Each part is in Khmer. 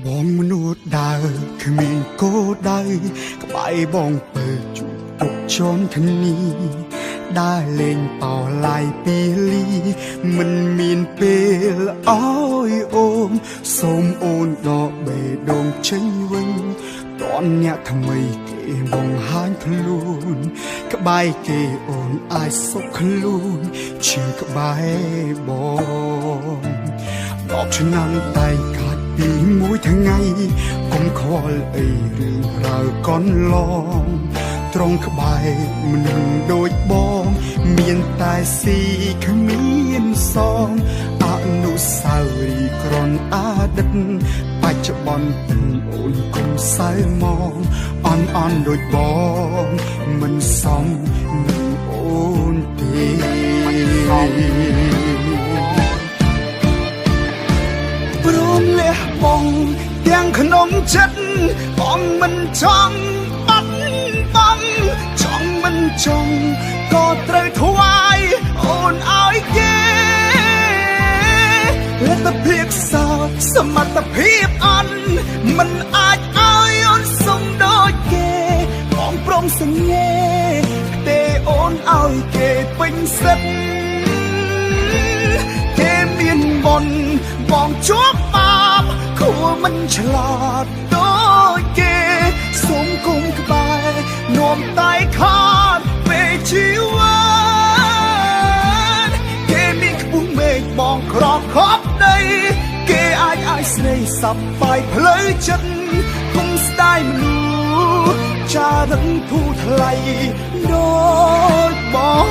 បងមនុស្សដើរគ្មានគោលដៅក្បែរបងពើជួបទុកជន់គ្នាដើរលេងបោឡាយពីលីមិនមានពេលអើយអូនសូមអូនដកបេះដូងចេញវិញតនអ្នកថ្មីគេបង្ហាញខ្លួនក្បែរគេអូនអាចសុខខ្លួនជាងក្បែរបង10ឆ្នាំតែកាត់ពីមួយថ្ងៃកុំខ្វល់អីរឿងរ៉ាវកន្លងត្រង់ក្បែរមនុស្សដូចបងមានតែស៊ីគ្មានសងអនុស្សាវរីយ៍ក្រនអតីតបច្ចុប្បន្នពិនអូនកុំសៅមងអន់អន់ដូចបងមិនសមនឹងអូនទេព្រមលះបង់ទាំងក្នុងចិត្តបងមិនចង់បាត់បង់ចង់មិនចង់ក៏ត្រូវថ្វាយអូនឲ្យគេលទ្ធភាពសោតសមត្ថភាពអន់មិនអាចឲ្យអូនសុំដូចគេបងព្រមសញ្ញេទេអូនឲ្យគេពេញសិទ្ធគេមានបុណ្យបងជួបបាបគួរមិនឆ្លាតដូចគេសូមគុំក្បែរនាំតែខាតពេលជីវិតគេមានខ្ពស់មេឃបងក្រខប់ដីគេអាចឲ្យស្រីសប្បាយផ្លូវចិត្តគុំស្ដាយមនុស្សចារឹងធូរថ្លៃដូចបង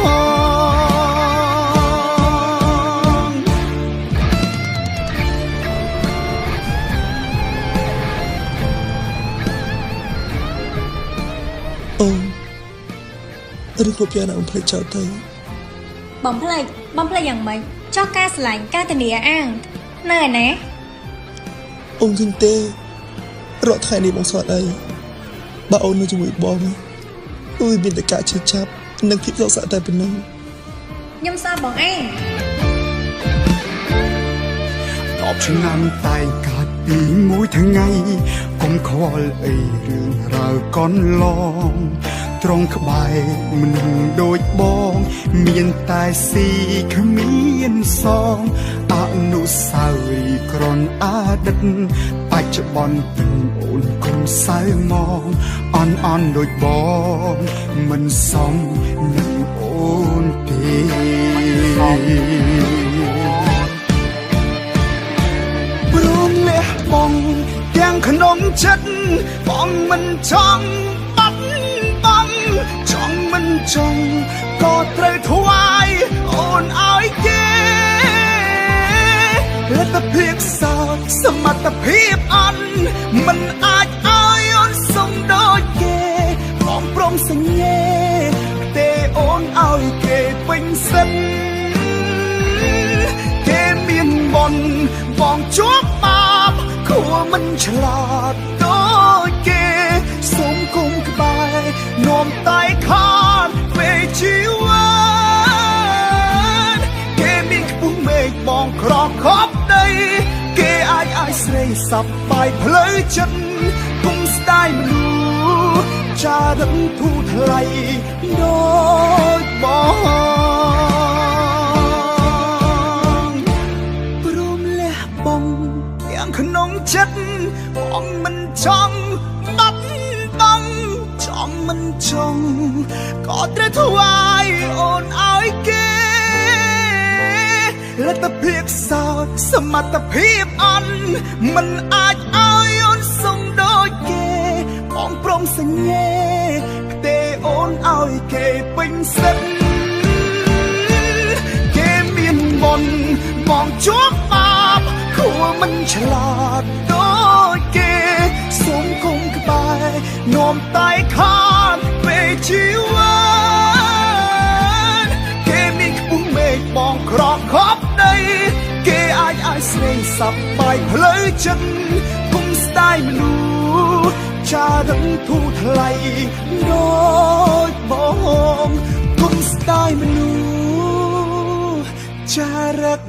អូនឬគ្រប់យ៉ាងណាបំភ្លេចចោលទៅបំភ្លេចបំភ្លេចយ៉ាងម៉េចចោះការស្រឡាញ់ការធានាអាងនៅឯណាអូនឃើញទេរាល់ថ្ងៃនេះបងស្វាត់អីបើអូននៅជាមួយបងអើយមានតែការឈឺចាប់និងភាពសោកសៅតែប៉ុណ្ណឹងខ្ញុំស្អប់បងឯង10ឆ្នាំតែកាត់ពីមួយថ្ងៃកុំខ្វល់អីរឿងរ៉ាវកន្លងត្រង់ក្បែរមនុស្សដូចបងមានតែស៊ីគ្មានសងអនុស្សាវរីយ៍ក្រនអតីតបច្ចុប្បន្នពិនអូនកុំសៅមងអន់អន់ដូចបងមិនសមនឹងអូនទេព្រមលះបង់ទាំងក្នុងចិត្តបងមិនចង់បាត់បង់ចង់មិនចង់ក៏ត្រូវថ្វាយអូនឲ្យគេលទ្ធភាពសោតសមត្ថភាពអន់មិនអាចឲ្យអូនសុំដូចគេបងព្រមសញ្ញេទេអូនឲ្យគេពេញសិទ្ធគេមានបុណ្យបងជួបបាបគួរមិនឆ្លាតដូចគេសូមគុំក្បែរនាំតែខាតពេលជីវិតគេមានខ្ពស់មេឃបងក្រខប់ដីគេអាចឲ្យស្រីសប្បាយផ្លូវចិត្តគុំស្ដាយមនុស្សចារឹងធូរថ្លៃដូចបងព្រមលះបង់ទាំងក្នុងចិត្តបងមិនចង់បាត់បង់ចង់មិនចង់ក៏ត្រូវថ្វាយអូនឲ្យគេលទ្ធភាពសោតសមត្ថភាពអន់មិនអាចឲ្យអូនសុំដូចគេបងព្រមសញ្ញេទេអូនឲ្យគេពេញសិទ្ធគេមានបុណ្យបងជួបបាបគួរមិនឆ្លាតដូច ជីវិតគេមានខ្ពស់មេឃបងក្រខប់ដីគេអាចឲ្យស្រីសប្បាយផ្លូវចិត្តគុំស្ដាយមនុស្សចារឹងធូរថ្លៃដូចបងគុំស្ដាយមនុស្សចារឹក